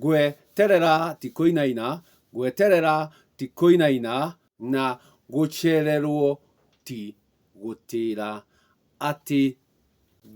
Gweterera ti kũinaina, gweterera ti kũinaina, na gũcererwo ti gũtĩra. Atĩ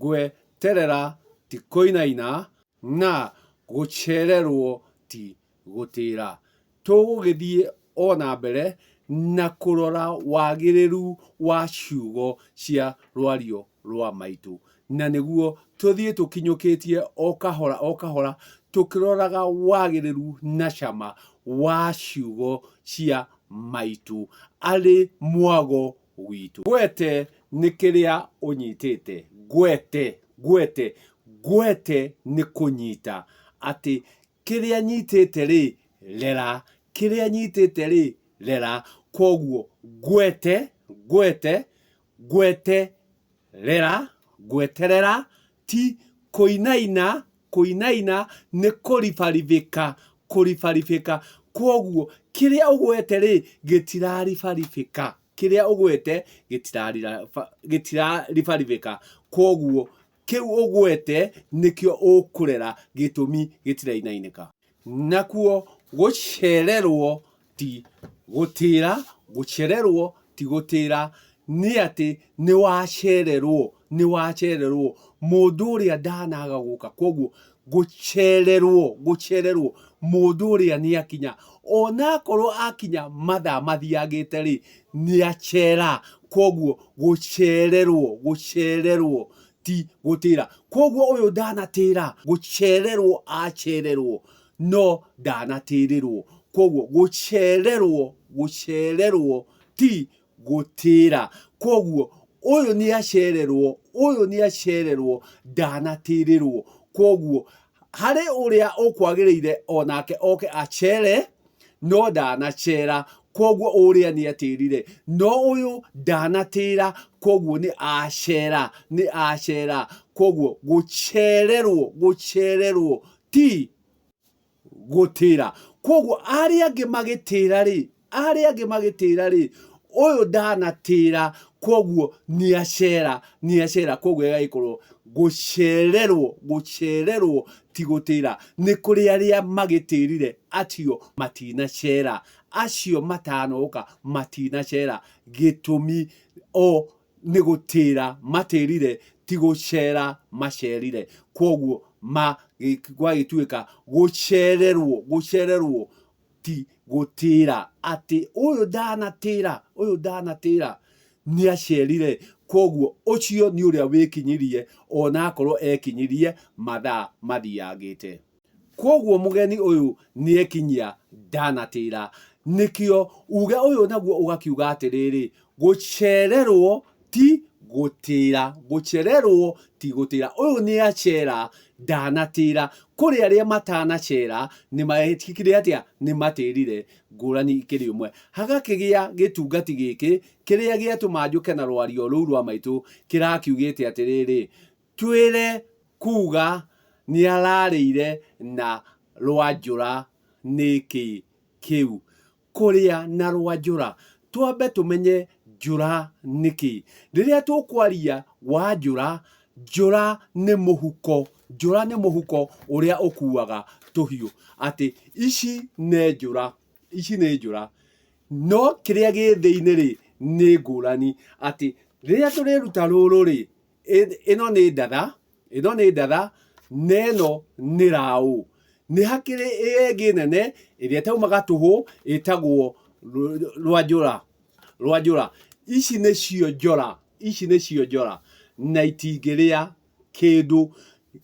gweterera ti kũinaina, na gũcererwo ti gũtĩra. Tũgũgĩthiĩ o na mbere na kũrora wagĩrĩru wa ciugo cia rwario rwa maitũ. Na nĩguo tũthiĩ tũkinyũkĩtie o kahora o kahora tũkĩroraga wagĩrĩru na cama wa ciugo cia maitũ arĩ mwago witũ. Ngwete nĩ kĩrĩa ũnyitĩte. Ngwete, ngwete, ngwete nĩ kũnyita. Atĩ Kĩrĩa nyitĩte rĩ, rera, kĩrĩa nyitĩte rĩ, rera. Kwoguo ngwete, ngwete, ngwete, rera, ngweterera, ti kũinaina, kũinaina nĩ kũribaribĩka, kũribaribĩka. Kwoguo kĩrĩa ũgwete rĩ, gĩtiraribaribĩka, kĩrĩa ũgwete gĩtiraribaribĩka. Kwoguo Kĩu ũgwete nĩkĩo ũkũrera gĩtũmi gĩtirainainĩka. Nakuo gũcererwo ti gũtĩra, gũcererwo ti gũtĩra, nĩ atĩ nĩwacererwo, nĩwacererwo, mũndũ ũrĩa ndanaga gũka, kwoguo gũcererwo, gũcererwo, mũndũ ũrĩa nĩakinya, onakorwo akinya mathaa mathiangĩte rĩ, nĩacera, kwoguo gũcererwo, gũcererwo ti gũtĩra. Kwoguo ũyũ ndanatĩra, gũcererwo acererwo, no ndanatĩrĩrwo. Kwoguo gũcererwo, gũcererwo ti gũtĩra. Kwoguo ũyũ nĩacererwo, ũyũ nĩacererwo, ndanatĩrĩrwo. Kwoguo harĩ ũrĩa ũkwagĩrĩire onake oke acere, no ndanacera, kwoguo ũrĩa nĩ atĩrire, no ũyũ ndanatĩra, kwoguo nĩ acera, nĩ acera. Kwoguo gũcererwo, gũcererwo ti gũtĩra. Kwoguo arĩa angĩ magĩtĩra rĩ, arĩa angĩ magĩtĩra rĩ, ũyũ ndanatĩra, kwoguo nĩ acera, nĩ acera, kwoguo ĩgagĩkorwo gũcererwo, gũcererwo ti gũtĩra. Nĩ kũrĩ arĩa magĩtĩrire acio matinacera, acio matanoka matinacera, gĩtũmi o nĩ gũtĩra matĩrire ti gũcera macerire. Kwoguo gwagĩtuĩka gũcererwo, gũcererwo ti gũtĩra, atĩ ũyũ ndanatĩra, ũyũ ndanatĩra nĩ acerire, kwoguo ũcio nĩ ũrĩa wĩkinyirie onakorwo ekinyirie mathaa mathiangĩte. Kwoguo mũgeni ũyũ nĩekinyia ndanatĩra. Nĩkĩo uge ũyũ naguo ũgakiuga atĩrĩrĩ, gũcererwo ti gũtĩra, gũcererwo ti gũtĩra. Ũyũ nĩacera ndanatĩra. Kũrĩ arĩa matanacera nĩmekire atĩa? Nĩmatĩrire. Ngũrani ikĩrĩ ũmwe. Hagakĩgĩa gĩtungati gĩkĩ kĩrĩa gĩatũma njũke na rwario rũu rwa maitũ kĩrakiugĩte atĩrĩrĩ, Twĩre kuga nĩararĩire na rwanjũra nĩkĩ kĩu? Kũrĩa na rwanjũra. Twambe tũmenye njũra nĩkĩ. Rĩrĩa tũkwaria wa njũra, njũra nĩ mũhuko, njũra nĩ mũhuko ũrĩa ũkuaga tũhiũ. Atĩ ici nĩ njũra, ici nĩ njũra. No kĩrĩa gĩ thĩinĩ rĩ, nĩ ngũrani. Atĩ rĩrĩa tũrĩruta rũrũ rĩ, ĩno nĩ ndatha, ĩno nĩ ndatha, na ĩno nĩ raũ. Nĩ hakĩrĩ ĩngĩ nene ĩrĩa ĩtaumaga tũhũ ĩtagwo rwanjũra, rwanjũra. Ici nĩcio njora, ici nĩcio njora na itingĩrĩa kĩndũ.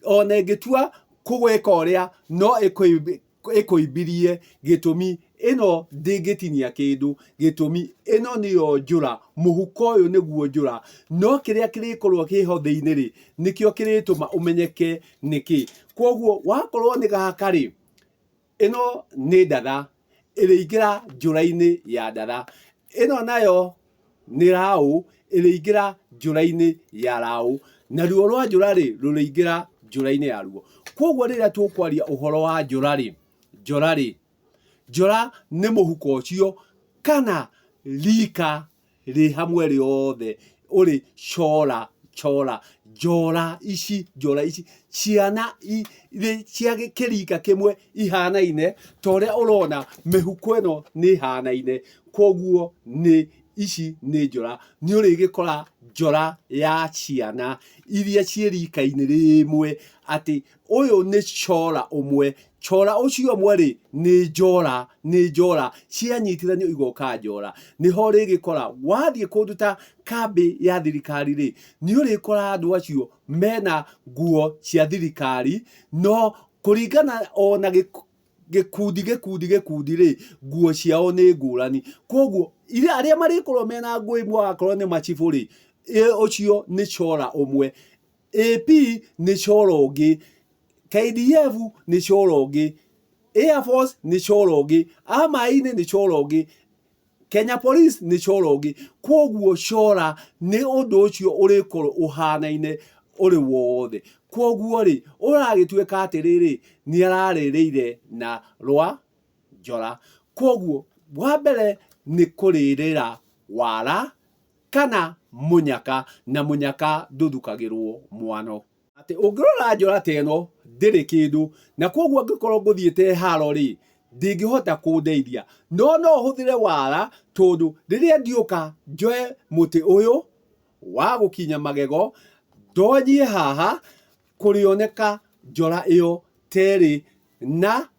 Ona ĩngĩtua kũgwĩka ũrĩa no ĩkũimbirie gĩtũmi ĩno ndĩngĩtinia kĩndũ, gĩtũmi ĩno nĩyo njũra, mũhuko ũyũ nĩguo njũra, no kĩrĩa kĩrĩkorwo kĩho thĩinĩ rĩ, nĩkĩo kĩrĩtũma ũmenyeke nĩkĩ. Kwoguo wakorwo nĩ gaka rĩ, ĩno nĩ ndatha, ĩrĩingĩra njũra-inĩ ya ndatha. Ĩno nayo nĩ raũ, ĩrĩingĩra njũra-inĩ ya raũ. Naruo rwa njũra rĩ, rũrĩingĩra njũra-inĩ yaruo. Kwoguo rĩrĩa tũkwaria ũhoro wa njũra rĩ, njora rĩ, njora nĩ mũhuko ũcio kana rika rĩ hamwe rĩothe ũrĩ cora Chora, njora ici, njora ici, ciana irĩ cia kĩrika kĩmwe ihanaine ta ũrĩa ũrona mĩhuko ĩno nĩ ĩhanaine, koguo nĩ ici nĩ njora. Nĩ ũrĩgĩkora njora ya ciana iria ciĩ rika-inĩ rĩmwe atĩ ũyũ nĩ chora ũmwe, chora ũcio ũmwe rĩ nĩ njora, nĩ njora cianyitithanio igoka njora. Nĩho ũrĩgĩkora wathiĩ kũndũ ta kambĩ ya thirikari rĩ, nĩ ũrĩkora andũ acio mena nguo cia thirikari, no kũringana ona gĩkundi gĩkundi gĩkundi rĩ, nguo ciao nĩ ngũrani. Koguo arĩa marĩkorwo mena nguo imwe akorwo nĩ macibũ rĩ, ũcio nĩ chora ũmwe. AP nĩ cora ũngĩ, KDF nĩ cora ũngĩ, Air Force nĩ cora ũngĩ, a maĩ-inĩ nĩ cora ũngĩ, Kenya Police nĩ cora ũngĩ. Kwoguo cora nĩ ũndũ ũcio ũrĩkorwo ũhanaine ũrĩ wothe. Kwoguo rĩ, ũragĩtuĩka atĩrĩrĩ, nĩ ararĩrĩire na rwa njora. Kwoguo wa mbere nĩ kũrĩrĩra wara kana mũnyaka, na mũnyaka ndũthukagĩrwo mwano. Atĩ ũngĩrora njora ta ĩno ndĩrĩ kĩndũ, na kwoguo angĩkorwo ngũthiĩte haro rĩ, ndĩngĩhota kũndeithia. No no hũthĩre wara tondũ rĩrĩa ndiũka njoe mũtĩ ũyũ wa gũkinya magego, ndonyie haha, kũrĩoneka njora ĩyo ta ĩrĩ na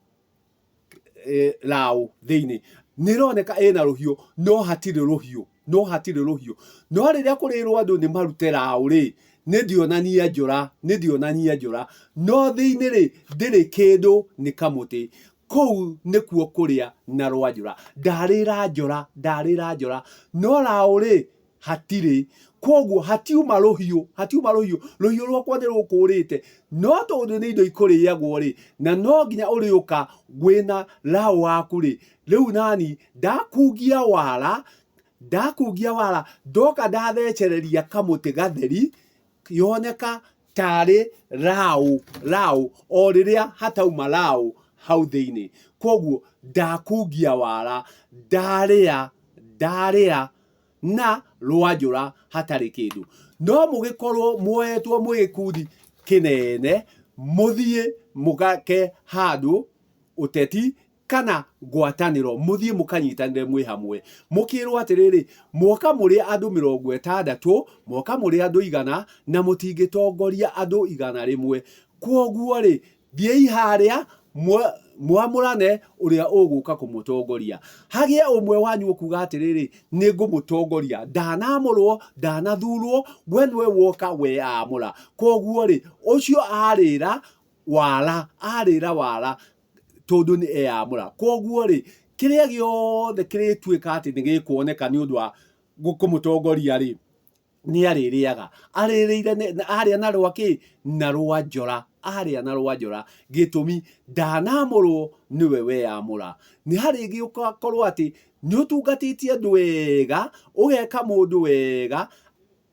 raũ thĩinĩ. Nĩ ĩroneka ĩna rũhiũ no hatirĩ rũhiũ, no hatirĩ rũhiũ. No rĩrĩa kũrĩrwo andũ nĩ marute raũ rĩ, nĩ ndĩonania njora, nĩ ndĩonania njora. No thĩinĩ rĩ, ndĩrĩ kĩndũ nĩ kamũtĩ. Kũu nĩkuo kũrĩa na rwa njora. Ndarĩra njora, ndarĩra njora. No raũ rĩ, hatirĩ. Kwoguo hatiuma rũhiũ, hatiuma rũhiũ, rũhiũ rwakwa nĩ rũkũrĩte. No tondũ nĩ indo ikũrĩagwo rĩ, na no nginya ũrĩũka wĩna raũ waku rĩ, rĩu nani ndakungia wara, ndakungia wara, ndoka ndathecereria kamũtĩ gatheri, yoneka tarĩ raũ, raũ, o rĩrĩa hatauma raũ hau thĩinĩ. Kwoguo ndakungia wara, ndarĩa, ndarĩa na rwanjũra hatarĩ kĩndũ. No mũgĩkorwo muoetwo mwĩ gĩkundi kĩnene, mũthiĩ mũgake handũ ũteti kana ngwatanĩro, mũthiĩ mũkanyitanĩre mwĩ hamwe. Mũkĩrwo atĩrĩrĩ, mwoka mũrĩ andũ 60, mwoka mũrĩ andũ 100, na mũtingĩtongoria andũ 100. Kwoguo rĩ, Thiĩi harĩa, mwamũrane ũrĩa ũgũka kũmũtongoria. Hagĩe ũmwe wanyu ũkuga atĩrĩrĩ, nĩ ngũmũtongoria. Ndanamũrwo, ndanathurwo, we nĩwe woka weamũra. Kwoguo rĩ, ũcio arĩra wara, arĩra wara tondũ nĩ eyamũra. Kwoguo rĩ, kĩrĩa gĩothe kĩrĩtuĩka atĩ nĩ gĩkuoneka nĩ ũndũ wa kũmũtongoria rĩ, nĩ arĩrĩaga. Arĩrĩire arĩa na rwa kĩ? Na rwa njora. Arĩa na rwa njora. Gĩtũmi, ndanamũrwo nĩwe weyamũra. Nĩ harĩngĩ ũgakorwo atĩ nĩ ũtungatĩtie andũ wega, ũgeka mũndũ wega,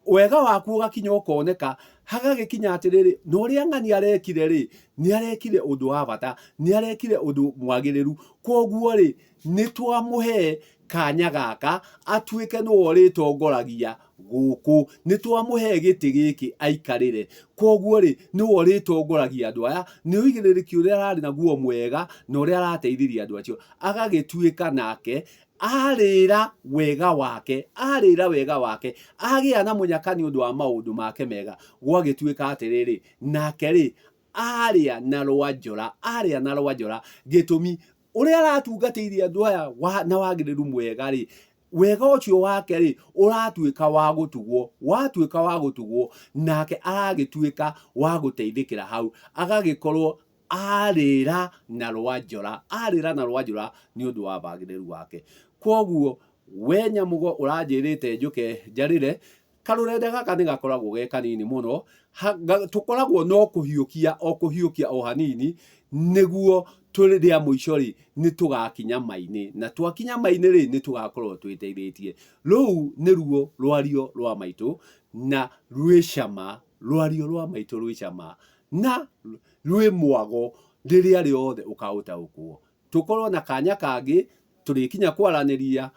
wega waku ũgakinya ũkoneka, hagagĩkinya atĩrĩrĩ, na ũrĩa ng'ani arekire rĩ, nĩ arekire ũndũ wa bata, nĩ arekire ũndũ mwagĩrĩru. Kwoguo rĩ, nĩ twamũhe kanya gaka atuĩke nĩwe ũrĩtongoragia gũkũ. Nĩ twamũhe gĩtĩ gĩkĩ aikarĩre. Kwoguo rĩ, nĩwe ũrĩtongoragia andũ aya, nĩ ũigĩrĩrĩki ũrĩa ararĩ naguo mwega na ũrĩa arateithirie andũ acio. Agagĩtuĩka nake arĩra wega wake, arĩra wega wake, agĩa na mũnyaka nĩ ũndũ wa maũndũ make mega. Gwagĩtuĩka atĩrĩrĩ, nake rĩ, arĩa na rwa njora, arĩa na rwa njora. Gĩtũmi, ũrĩa aratungatĩire andũ aya na wagĩrĩru mwega rĩ, wega ũcio wake rĩ, ũratuĩka wa gũtugwo, watuĩka wa gũtugwo, nake aragĩtuĩka wa gũteithĩkĩra hau, agagĩkorwo arĩra na rwa njora, arĩra na rwa njora nĩ ũndũ wa wagĩrĩru wake. Kwoguo we Nyamũgo ũranjĩrĩte njũke njarĩre, Karũrenda gaka nĩ gakoragwo ge kanini mũno, tũkoragwo no kũhiũkia o kũhiũkia o hanini, nĩguo tũrĩ rĩa mũico rĩ, nĩ tũgakinya ma-inĩ, na twakinya ma-inĩ rĩ, nĩ tũgakorwo twĩteithĩtie. Rũu nĩruo rwario rwa maitũ, na rwĩ cama, rwario rwa maitũ rwĩ cama, na rwĩ mwago rĩrĩa rĩothe ũkaũtaũkwo. Tũkorwo na kanya kangĩ, tũrĩkinya kwaranĩria.